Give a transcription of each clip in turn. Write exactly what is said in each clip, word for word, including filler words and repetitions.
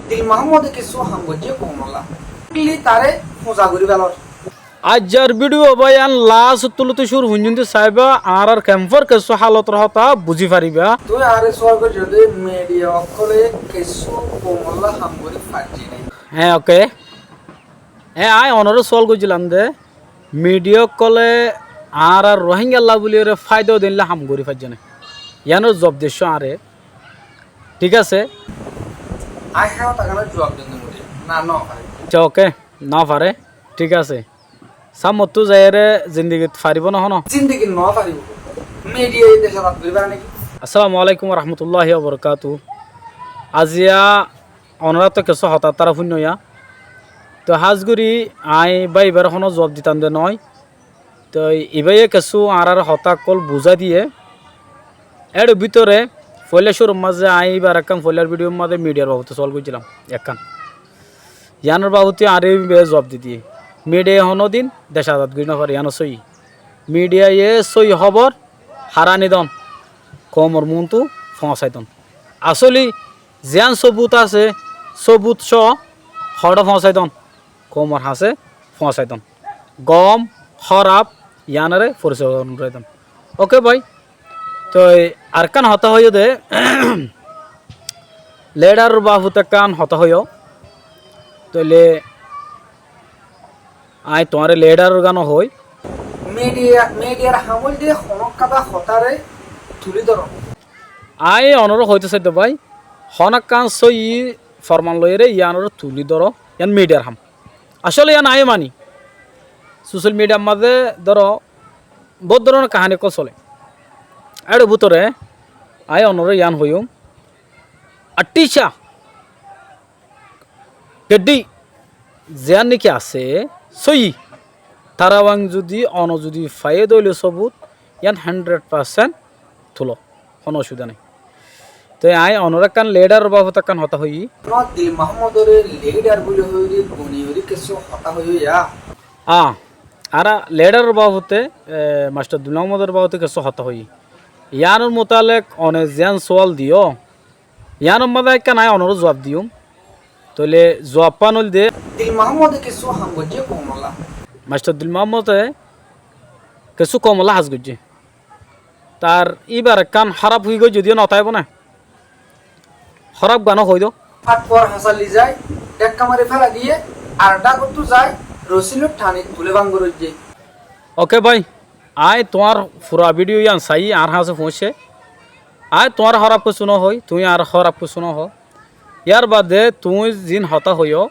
Dil Muhammode kessú ham goijjé koumolla. Kili taré fuza gorí felor. Aijjar bídiyo bái, yián last tulóti cúru foijjonto saibá, añárar kemfor kessú hálotor hotá buzí faribá. Tuñí añáre suwal goijjó de, midiya ókkole kessú koumolla ham gorí faijjé né? Hé, oke. Hé, aññí onoré suwal goijjílam de, midiya ókkole añárar Rohingyalla bóliyoré fáida diyólla ham gorí faijjé né? Yiánor zuab diccó añáre. Thík asé? Aññí hé hotáganor zuab diyum de mude. Na, no fare. Accá, oke, no fare. Thík asé. Sámmottú zaiyóre zindigit faribó né honó? Zindigit no faribó. Midiyaye decót at gorí fare né ki? Assalamu alaikum warahmatulláhi wabarakátuhu. Aziya onoráttu kessú hotá tará fúinno ya. Toi hás gorí aññí bái ibáre honó zuab ditam de noó. Toi ibáye kessú añáráre hotá ókkol buzái diyé. Ér bútore foóila cúrur mazé aññí íbar ekkán foóilar bídiyor mazé midiyar babote suwal goijjílam ekkán. Yiánor babote añáre íbaye zuab di diyé. Midiyaye honódin dec azad gorí no fare, yián sóiyi. Midiyaye sóiyi hóbor hará aní don, koumor muúntu foóñsai don. Asóli ziyán sóbut asé, sóbut só hoçé foóñsai don, koumor hañsé foóñsai don. Gom, hóraf, yiánoré forisoi goron gorai don. Oke bái, toi arekkán hotá hoiyó de, lidharor babote ekkán hotá hoiyó. Tóile aññí tuáñre lidharor gán hoói. Midiya, midiyar ham óilde honókkáda hotáre tulí dóro. Aññí onoré hoitó saidde bái, honókkán sóiyi forman loiyóre yiánoré tulí dóro, yián midiyar ham. Asóle yián aññí maní. Sosiyal midiyar mazé dóro, boóut dóronor kahaní ókkol solé. Ér bútore aññí onoré yián hoiyúm. Ar thíca geddí ziyán néki asé, sóiyi. Tará uang zudi, ono zudi faiyé dóile sóbut, yián hándred parsent tuló, honó osubida nái. Toi aññí onoré ekkán lidharor babote ekkán hotá hoiyí. Dil Muhammodoré lidhar buli hoiyóre, goni hoiyóre kessú hotá hoiyó ya. A, añára lidharor babote, e, mastor Dil Muhammodor babote kessú hotá hoiyí. Yiánor mutalek one ziyán suwal diyó, yiánor mazé ekkán aññí onoré zuab diyúm. Tóile zuab fán óilde, Dil Muhammode kessú ham goijjé koumolla. Mastor Dil Muhammode kessú koumolla ham goijjé. Tar íbar ekkán hóraf hoi goijjé diyó no táibo né? Hóraf gán hoói do. Fatkuwar hañsali zai, dhekka mari félai diyé, ar dhákottú zai, rosí loi thani tulé bang goróijje. Oke bái, aññí tuáñr fura bídiyo yián saiyí añár hañsé foóñiccé. Aññí tuáñre hóraf kessú no hoói, tuñí añáre hóraf kessú no hoó. Yár bade tuñí ziín hotá hoiyó,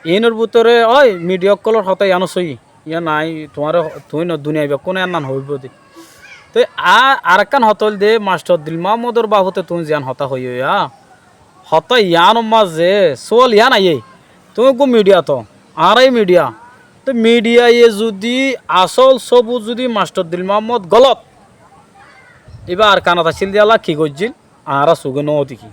iínor bútore ói midiya ókkolór hotá yiáno sóiyi, yián aññí tuáñre, tuñí no, duniyai bekkúne yián nan hoóibo de. Te a-, arekkán hotá óilde, mastor Dil Muhammodor babote tuñí ziyán hotá hoiyó ya, hotá yiánor mazé suwal yián aiyé, tuñí eggúa midiya to, añára yó midiya. Te midiyaye zudi asól sóbut zudi mastor Dil Muhammod golot, íba Arkanot accíl de yólla ki goijjíl, añára suge nódekí.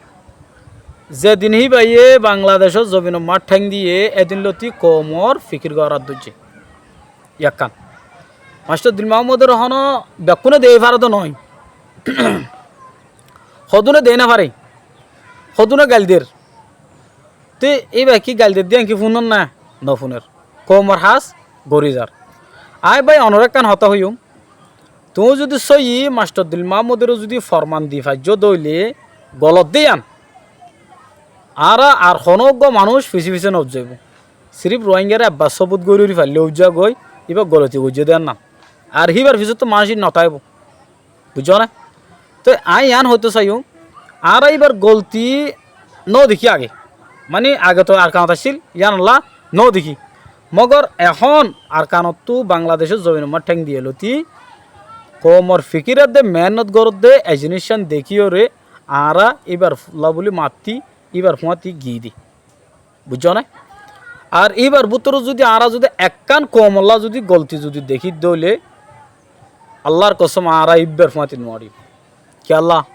Zedin híbaye Bangladecór zobinor maát théng diyé, édin lóti koumor fikir gorát dóijje. Ekkán. Mastor Dil Muhammodoré honó bekkúne deéi fare dé noó. Hodúne deéi nofare. Hodúne gail der. Te íba ki gail der dé yían ki fúnor né? Nofúner. Koumor ham gorí zar. Aññí bái onoré ekkán hotá hoiyúm. Tuñí zudi sóiyi mastor Dil Muhammodoré zudi forman di faijjó dé óile golot dé yían, añára ar honó uggúa manúic fisé fisé nozaibóu. Siríf Ruáingaré ebbar sóbut gorí gorí faillé óizza goi, íba goloti goijjé dé yían nan. Ar híbar fisóttu manúic notáibou. Buijjó né? Toi aññí yián hoitó saiyúm, añára íbar golti nódekí age. Mani age toi Arkanot accíl, yíanolla nódekí. Mogor ehón Arkanottú Bangladecór zobinor maát théng diyé lóti, koumor fikir edde, meénnot gorédde, e ziníccán dekíyoré añára íbar fulla bóli mattí, íbar fúañti giídi. Buijjó né? Ar íbar bútore zudi añára zudi ekkán koumolla zudi golti zudi dekí dé óile, Allar kosóm añára íbar fúañti nuarim. Kiyólla?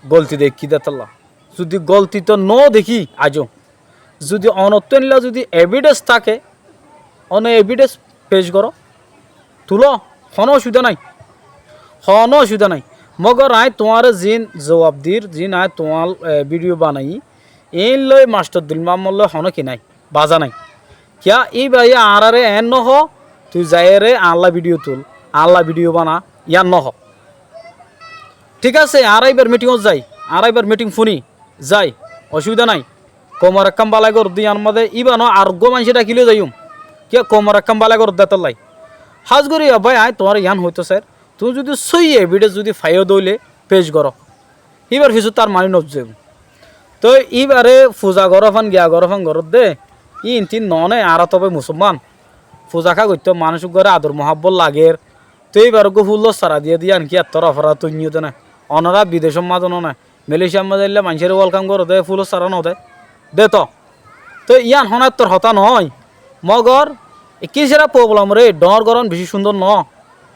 Golti dekí dé tolla. Zudi golti to nódekí aijjó, zudi onottú eéndilla zudi evidens táke, one evidens pec goró, tuló, honó ocubida nái, honó ocubida nái. Mogor aññí tuáñre ziín zuab dir, ziín aññí tuáñr, e, bídiyo banaiyí, Iín loi Mastor Dil Muhammod loi honó ki nái, baza nái. Kiyá íbaye añáráre eén nohó, tui zaiyóre añálla bídiyo tul, añálla bídiyo bana, yían nohó. Thík asé, añára íbar míthingót zai, añára íbar míthing fúni, zai, ocúbida nái. Koumor ekkán bálai goródde yíanor mazé, íba noó ar uggúa maincé dhaki loi zaiyum. Kiyá koumor ekkán bálai goródde étolla. Hás gorí, ó bái, aññí tuáñre yían hoitó sair, tuñí zudi sóiyi evidens zudi faiyó dé óile pec goró. Íbar fisót ar maní nozzaibóu. Toi íbare fuza goró fán, giya goró fán goródde, íin tin noóne, añára to bái musúlman. Fuza ká goittó, manúic uggúare ador muhábbot lager. Toi íbar uggúa fúlor sara diyé dé yían ki ettór oforát óinno dé né? Onorá bidecór mazé noóne, Malaysiar mazé aillé maincóre welkam goró dé, fúlor sara nodé? Dé toó. Toi yían honó ettór hotá noó. Mogor ekkín sára problem re, dhoóñr gorón bicí cúndor noó.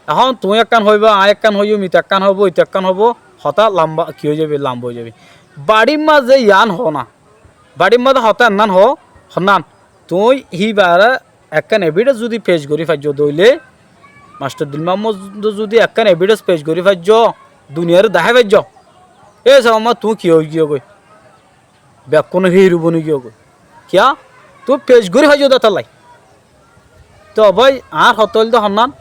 Ehón tuñí ekkán hoibá, aññí ekkán hoiyúm, ite ekkán hoibó, ite ekkán hoibó, hotá lamba ki ói zaibói, lamba ói zaibói. Baçír mazé yían hoó na. Baçír mazé hotá ennán hoó, honnán. Tuñí híbare ekkán evidens zudi pec gorí faijjó dé óile, Mastor Dil Muhammod zudi ekkán evidens pec gorí faijjó, duniyaré dahái faijjó, é sabamma tuñí ki ói giyó goi? Bekkúnor híru boni giyó goi. Kiyá? Tuñí pec gorí faijjó dé étolla. Toó bái, añár hotá óilde honnán,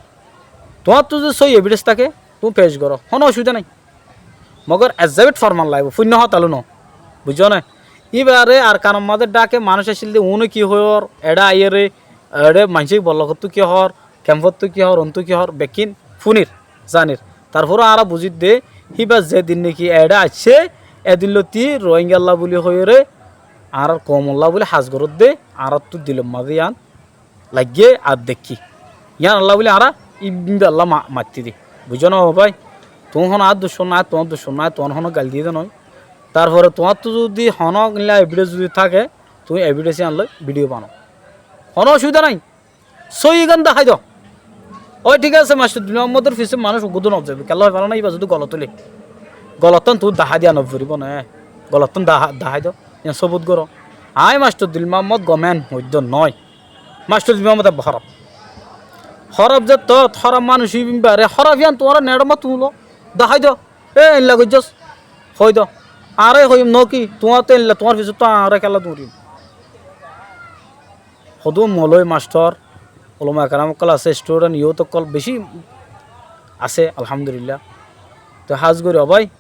tuáñttu zudi sóiyi evidens táke, tuñí pec goró, honó ocúbida nái. Mogor ezzabit forman laibóu, fúinno hotá loi noó. Buijjó né? Íbare Arkanor mazé dháke manúic accíl dé, uúne ki hoór, eçé aiyére, eçé maincé bollokottú ki hoór, kemfottú ki hoór, ontú ki hoór, bekkín fúnir, zanir. Tarfore añára buzír dé, híba ze din niki eçé aiccé, e din lottí Rohingalla buli hoiyóre, añárár koumolla buli has goródde, añáráttu dilor mazé yían laiggé ar deikkí. Yíanolla buli añára íballá ma-, maittí dé. Buijjó né ó bái? Tuñí honó añár duccón nái, tuáñr duccón nái, tuáñre honó gail diyé dé noó. Tarfore tuáñttu zudi honó ílla evidens zudi táke, tuñí evidens yían loi bídiyo banó. Honó ocúbida nái. Sóiyi gán dahái do. Ói, thík asé, Mastor Dil Muhammodor fisé manúic uggúa dé nozaibóu. Kiyólla hoi faro na, íba zudi golot óile. Golottán tuñí dahái diya noforibó né. Golottán daha-, dahái do. Yían sóbut goró. Aññí Mastor Dil Muhammod gom en hoiddé noó. Mastor Dil Muhammod ebbe hóraf. Hóraf ze toót, hóraf manúic íbare, hóraf yían tuáñra neçor mazé tuló. Dahái do. E, eilla goijjós. Hoi do. Añára hoiyum noó ki, tuáñr to eilla, tuáñr fisót to añára kiyólla duñriyum. Hodún moloi mastor, ulama keram ókkol asé, student, youth ókkol bicí asé, alhamdulillah. Toi hás gorí ó bái,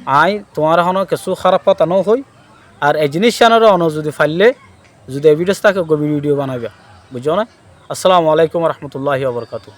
aññí tuáñre honó kessú háraf hotá nóhoi, ar e jiníc cíanoré onó zudi faillé, zudi evidens táke, uggúa bídiyo banaiba. Buijjó né? Assalamu alaikum wa rahmatullahi wa barakatuhu.